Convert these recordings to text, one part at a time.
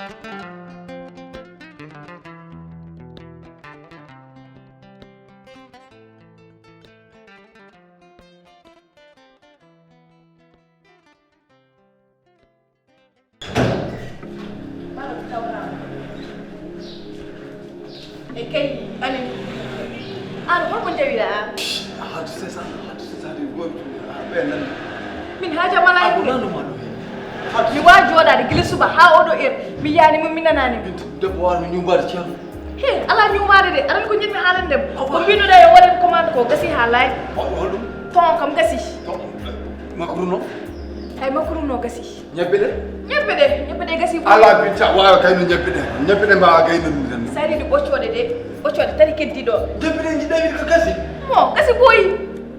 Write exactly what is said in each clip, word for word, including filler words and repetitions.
E kay, Aliou. An, holko njawiɗaa an? Hadu sesa, hadu sesa de goy tu. A ɓe nan. Min haaja mala. Abu nanu manu. Mi waa jooɗaade gila suba haa oɗo heure. Mi yaani mo, mi nanaani mo. Debbo wano ñuubaade ceerno. He, alaa ñuumaade de. Aran ko njiɗmi haalande mo. Ko mbinoɗaa yo waɗan commande ko gasi haa laaɓi. Holɗum? Ton kam gasi. Makruno? Hay makruno gasi. Ñebbe ɗe? Ñebbe ɗe, ñebbe ɗe gasi. Ala Binta, waawa gayno ñebbe ɗe. Ñebbe ɗe mbaawa gayno ɗum tan. Sariidi ɓoccooɗe de, ɓoccooɗe tati keddiiɗo. Ñebbe ɗe njiɗɗaa wiide ko gasi? Mo, gasi boyi.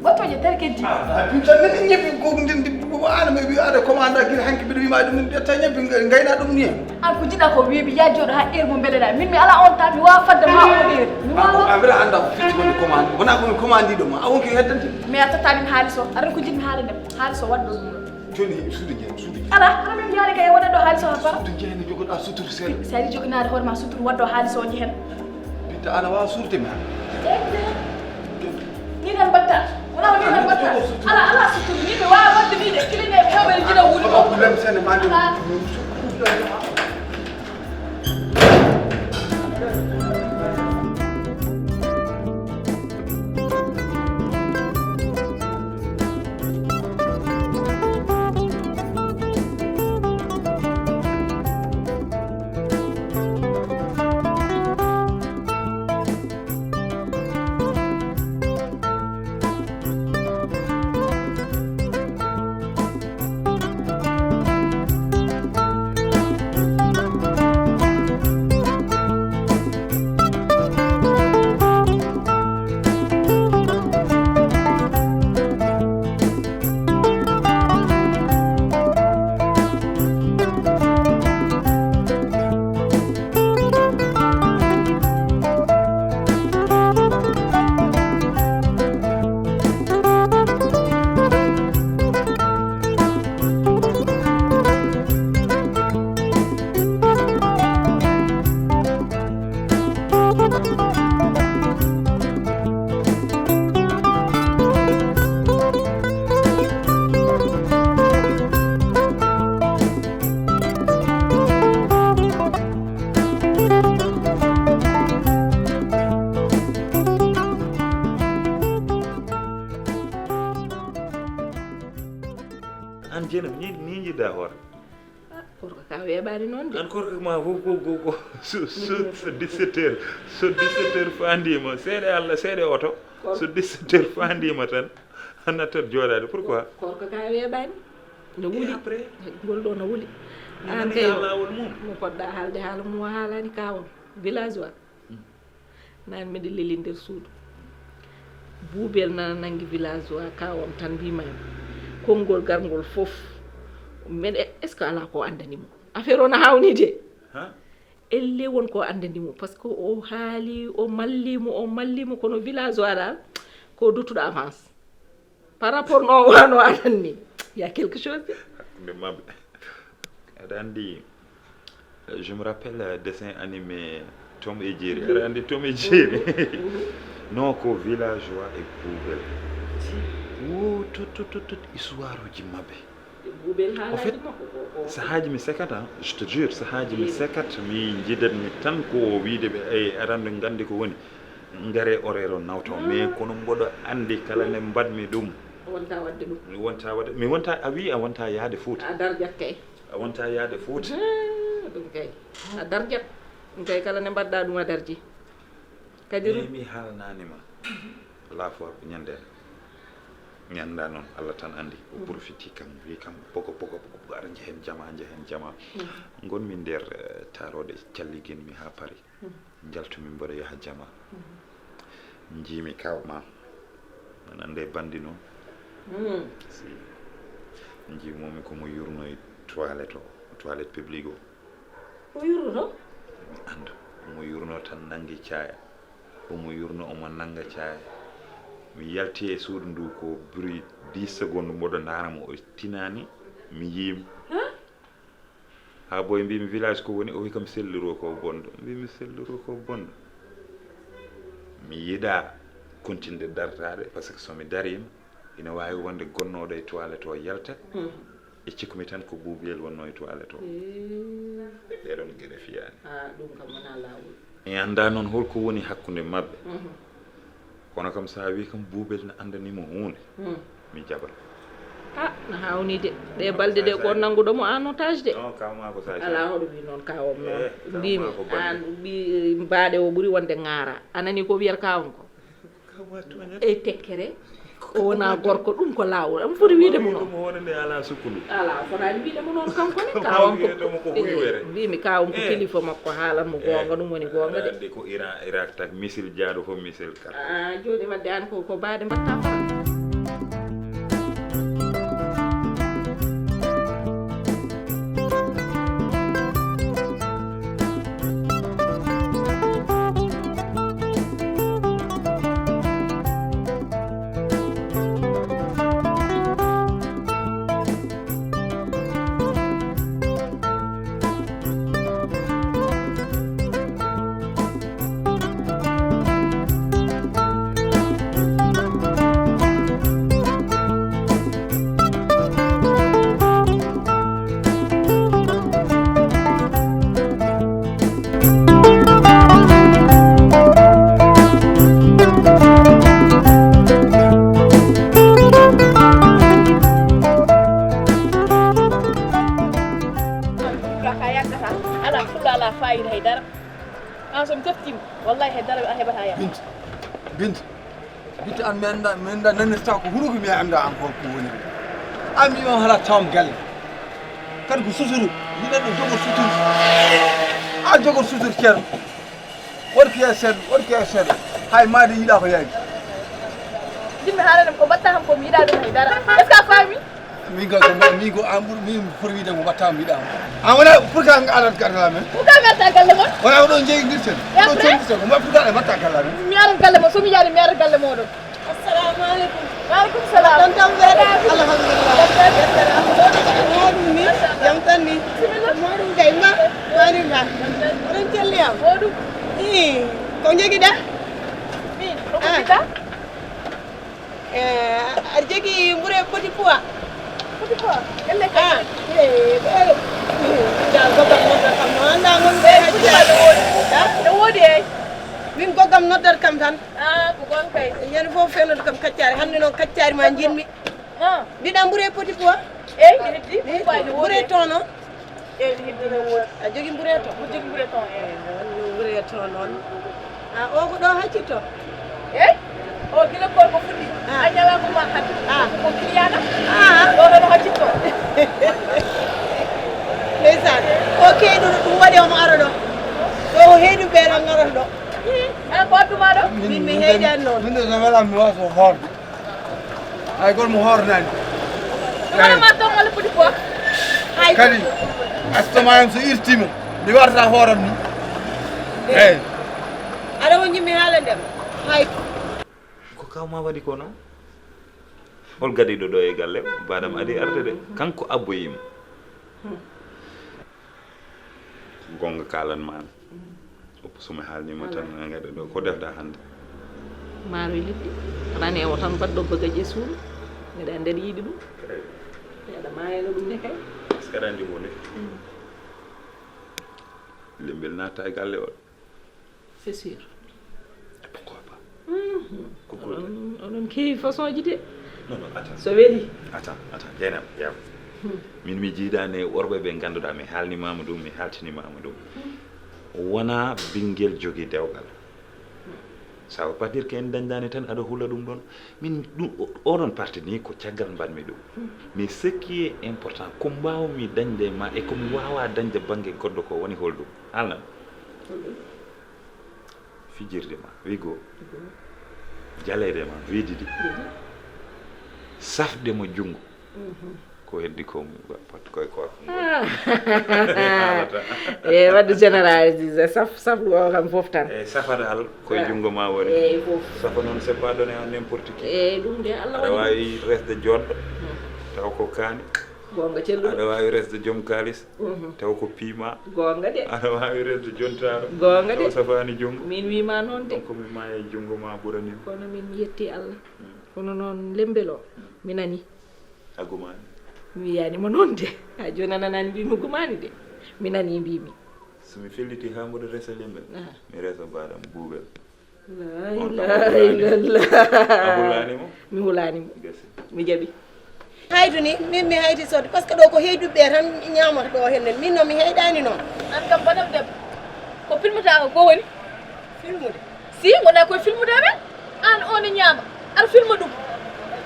Ɓoccooje tati keddi. Ah, Binta, min ñebbe ko ndin, ko an mi wi aɗa commanda gila hanki mbiɗo wima ɗum, ƴetta ñebbe ngayna ɗum ni. An ko jiɗɗaa ko wiimi, ya jooɗo haa heure mo mbeleɗaa. Min mi alaa on temps, mi waawa fadde ma on heure. Mi waawa. A mbiɗa annda ko firti wonde commande. Wonaa ko mi commandiiɗo ma, a wonki heddante. Mais a tottaani mi haalis o. Aran ko njiɗmi haalande mo. Haalis o waɗɗo ɗum ɗo. Jooni suudu jeyi, suudu jeyi. Alaa, hara min njaari kay wona ɗo haalis o haa fara. Suudu jeyi no jogoɗaa suturu seeɗa. Si a yiɗi joginaaɗo hoore ma suturu, waɗɗo haalis o njehen. Binta, an a waawaa suurde mi hannde. Ni tan mbaɗta. Wona ko ni tan mbaɗta. Alaa, alaa suturu. Ni mi waawa waɗde ni de. Kilineeɓe hewɓe ne njiɗa wuuri ɗo. Ko lem sene ma nde. Alaa. An Jeenaba, ni, ni njiɗɗaa hoore? Ah, gorko ka weeɓaani noon de. An gorko ma fof ko, ko, ko, so, so, so dix-sept heures, so dix-sept heures faandiima, seeɗa Allah, seeɗa oto, so dix-sept heures faandiima tan, a nattat jooɗaade. Pourquoi? Gorko ka weeɓaani. No wuli. Et après? Ngol ɗo no wuli. An kay, laawol mum. Mo poɗɗa haalde haala mum o haalaani kaawam. Villageois. Naan miɗo leli nder suudu. Buubel nana nanngi villageois kaawam tan mbimami. Konngol garngol fof. Men, est-ce que alaa ko anndani mo? Affaire o na haawnii de. Ha? Elle won ko anndani mo. Parce que o haali, o malli mo, o malli mo, kono villageois dal, ko duttuɗo avance. Par rapport no wano aɗan ni, il y a quelque chose de. Hakkunde maɓɓe. Aɗa anndi, je me rappelle, euh, dessin animé Tom et Jerry. Aɗa anndi Tom et Jerry? Non, ko villageois e buubel. Wo, tout, tout, tout, tout, histoire uji maɓɓe. Buubel. En fait, haalaaji makko ko, ko, sahaaji mi sekat, hein, je te jure, sahaaji mi sekat, mi njidat mi tan ko wiide ɓe, ey, aɗa anndi nganndi ko woni. Ngare horaire o nawto, mais kono mboɗo anndi kala nde mbaɗmi ɗum. Wonta waɗde ɗum. Mi wonta waɗde, mi wonta, a wi a wonta yaade Fuuta. A darjat kay. A wonta yaade Fuuta. Hee, ɗum kay. A darjat. Ɗum kay kala nde mbaɗɗa ɗum a darji. Kadi mais mi haalnaani ma. La fois ko ñande, ñanda noon, Allah tan anndi. O profiti kam, wi kam, bogo, bogo, bogo, bogo, aɗa njehen jama, njehen jama. Ngonmi nder, eh, taarooɗe, calliginmi haa Paris. Njaltumi mboɗo yaha jama. Njiimi kaw ma. Nan annde bandi noon. Si. Njiimomi ko mo yurno e toilette o, toilette publique o. O yurno? Mi annda. Omo yurno tan nanngi caaya. Omo yurno, omo nannga caaya. Mi yalti e suudu ndu ko bruit dix secondes mboɗo ndaara mo, o tinaani, mi yiimo. Huh? Aboy mbimi village ko woni, o wi kam selliro ko bonɗo. Mbimi selliro ko bonɗo. Mi yiɗa continde dartaade, parce que so mi dariima, ina waawi wonde gonnooɗo e toilette o yalta. E cikkumi tan ko buubiyel wonnoo e toilette o. Ɗeɗon geɗe fiyaani. A, ɗum kam wonaa laawol. Mi anndaa noon holko woni hakkunde maɓɓe. Kono kam, so a wi kam buubel na anndani mo huunde, mi jaɓat. A, na haawnii de. Ɗe balɗe ɗe ko nannguɗo mo en otage de. Non, kawma ko sa. Alaa hoɗo wi noon, kawam noon. Mbimi, an ɓi mbaaɗe o ɓuri wonde ŋaara. A nani ko wiyata kawam ko? E tekkere, o wona gorko, ɗum ko laawol. Am foti wiide mo noon. Mo hoore nde ala sukkundu. Ala, fotaani wiide mo noon kanko ne. Kawam ko, mbimi kawam ko kilifa makko, haalan mo goonga, ɗum woni goonga de. Ande ko Iran, Irak tak, missile jaaɗo fof, missile kar. A, jooni wadde an ko, ko baade mbatta fa. Ka yaggata. Ala fulla, ala fayida hay dara. An so mi teftima, wallahi hay dara a heɓata yam. Binta, Binta, Binta, an mi annda, mi annda, nanirta ko hunuko, mi annda an ko, ko woni. An mi on hala tawam galle. Kadi ko suturu, yiɗa ɗo jogor suturu. A jogor suturu ceerno. Wonki e seeɗa, wonki e seeɗa. Hay maade yiɗa ko yaagi. Jinmi haalana ko mbatta kam ko mi yiɗa ɗum hay dara. Est-ce que a faami? Min kay ko mba-, min ko an ɓuri, min foti wiide ko mbatta mi yiɗa. An wona pour que an adat galle amen. Pour que mi arta galle mon? Wona ko ɗo jeeyidirten. Ɗo condirten. Ko mba pour que an mbatta galle amen. Mi arat galle mon, so mi yaari mi arat galle moɗon. Assalamu aleykum. Wa aleykum salam. Ɗon tan were? Alhamdulillah. Yettere am. Moɗum ni? Jam tan ni. Bisimilla. Moɗum kay ma? Mani ma? Oɗon celli am? Moɗum. Ii, ko jogiɗa? Min, ko jogiɗa? Eh, aɗa jogii mburu e petit pois? Petit pois? Ƴelle kay. Ah, eh, eh, eh, jaa, goggam noddata kam no anndaa mon ɓe. Eh, petit pois no woodi. Ah? No woodi, ey. Min goggam noddata kam tan. Ah, ko goonga kay. Ñande fof fewnata kam kaccaari. Hannde noon kaccaari ma njiɗmi. Ah. Mbiɗa mburu e petit pois? Ey, mi heddi. Petit pois no woodi. Mburu e thon noon? Eyi, heddi no woodi. A jogii mburu e thon? Mboɗo jogii mburu e thon, eyi. Eyi, noon, mburu e thon noon. A, o ko ɗo haccitto? Eyi. O gila ko, ko fuɗɗi. Ah. A ñalawma ma hannde. Ah. Ko client na? Ah. Ɗo ɗo no haccitto. Ndeysaan. O keyɗuɗo ɗum waɗi omo ara ɗo. Ɗo o heyɗu ɓe ɗo ngarata ɗo. Ah, ko adduma ɗo? Min, min, mi heyɗan noon. Min de, so welam mi wasa hoorde. Hay goto mo hoornani. Ɗum wona ma ton walla petit pois? Hay. Kadi, astoma en so irtima, mi warta hooram ni. Eyi. Aɗa wonji mi haala ndem. Hay. Ko kaw ma waɗi ko noon? Hol gaɗiɗo ɗo e galle? Baɗam adi arde de. Kanko abboyima. Goonga kaalan ma. Oppo so mi haalniima tan, ngaɗa ɗo. Ko defɗa hannde? Maaro e liɗɗi. Rane o tan mbaɗɗo bagaji e suudu. Mbiɗa anndi aɗa yiɗi ɗum. Eyi. Aɗa maayano ɗum ne kay. Est-ce que aɗa anndi huunde? Mm. Lembel naata e galle o. C'est sûr. Et pourquoi pas? Mhm. Pourquoi pas? Oɗon, oɗon keewi façon ji de. Non, non, attends. So weli. Attends, attends, Dieynaba, yaw. Hmm. Min mi jiidaani e worɓe ɓe ngannduɗaa, mi haalnimaama ɗum, mi haaltinimaama ɗum. Hmm. Wonaa ɓinngel jogii dewgal. Hmm. Ça veut pas dire que en dañdaani tan aɗa hula ɗum ɗon. Min ɗum, o-, oɗon parti ni ko caggal mbaɗmi ɗum. Hmm. Mais ce qui est important, ko mbaawmi dañde e ma e ko mi waawaa dañde bannge goɗɗo ko woni holɗum? Haalnan. Holɗum? Fijirde ma, wi goo. Goo. Jaleede ma, wi ɗiɗi. Ɗiɗi. Safde mo junngo. Mhm. Ko heddi ko, pat koye ko. Ah. Haalata. E wadde généralisé, saf-, safru o kam fof tan. E safata al koye junngo ma woni. Eyi, fof. Safa noon, c'est pas donné à n'importe qui. Eyi, ɗum de, Allah waɗi ɗum. Aɗa waawi resde joɗɗo, hmm, taw ko kaani. Goonga celluɗo. Aɗa waawi resde joom kaalis, mhm, taw ko piima. Goonga de. Aɗa waawi resde jontaano, goonga de, taw safaani junngo. Min wiima noon de. Kono ko mi maaya junngo ma ɓuranima. Kono min yetti Allah. Mm. Kono noon lembel o, mi nani. A gumaani? Mi wiyaani mo noon de. Ha jooni a nanaani mbiimi gumaani de. Mi nani mbiimi. So mi felliti haa mboɗo resa lembel, ah, mi resa baaɗam buubel. La ilaha illallah. A hulaani mo? Mi hulaani mo. Gasi. Mi jaɓi. Haydu ni, min mi hayti sodde, parce que ɗo ko heyduɓe tan ñaamata ɗo henne. Min noon mi heyɗaani noon. An kam banam debbo. Ko filmata ko, ko woni? Filmude? Si, wona koye filmude men. An o ne ñaama. Ar filma ɗum.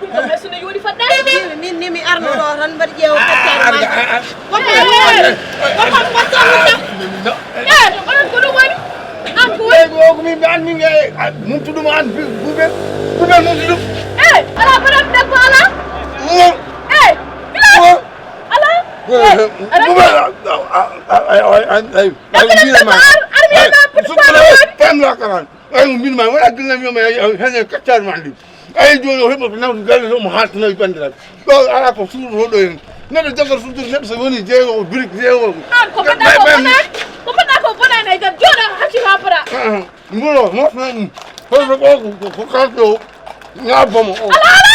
Ɗum ko mais suna yooɗi faddaani. Min, min ni mi arno ɗo tan mbaɗi ƴeewa feccani ma. Ko ko ko ko ko ko. Eh, onon ko ɗum woni? An ko woni? Ko min an min e mum tudum an bube. Bube mum tudum. Eh, ala ko ɗum debbo ala. Eh, ala. Bube. Ay ay ay ay. Ar ar mi ma put ko. Pam la kaman. Ay min ma wala gina mi ma hene kaccar man ɗum. Ay jooni o heɓa ko nawde galle o mo haaltana e banndiraaɓe. Ɗo ala ko suuɗoto ɗo en. Neɗɗo jaggat suuɗoto neɗɗo so woni jeeyo o birik jeeyo o. An ko mbaɗɗa ko bonaani? Ko mbaɗɗa ko bonaani ay tan jooɗo hacci ha fota. Mboɗo mofna ɗum. Hoto ko ko ko kalto o. Nga bomo o. Ala ala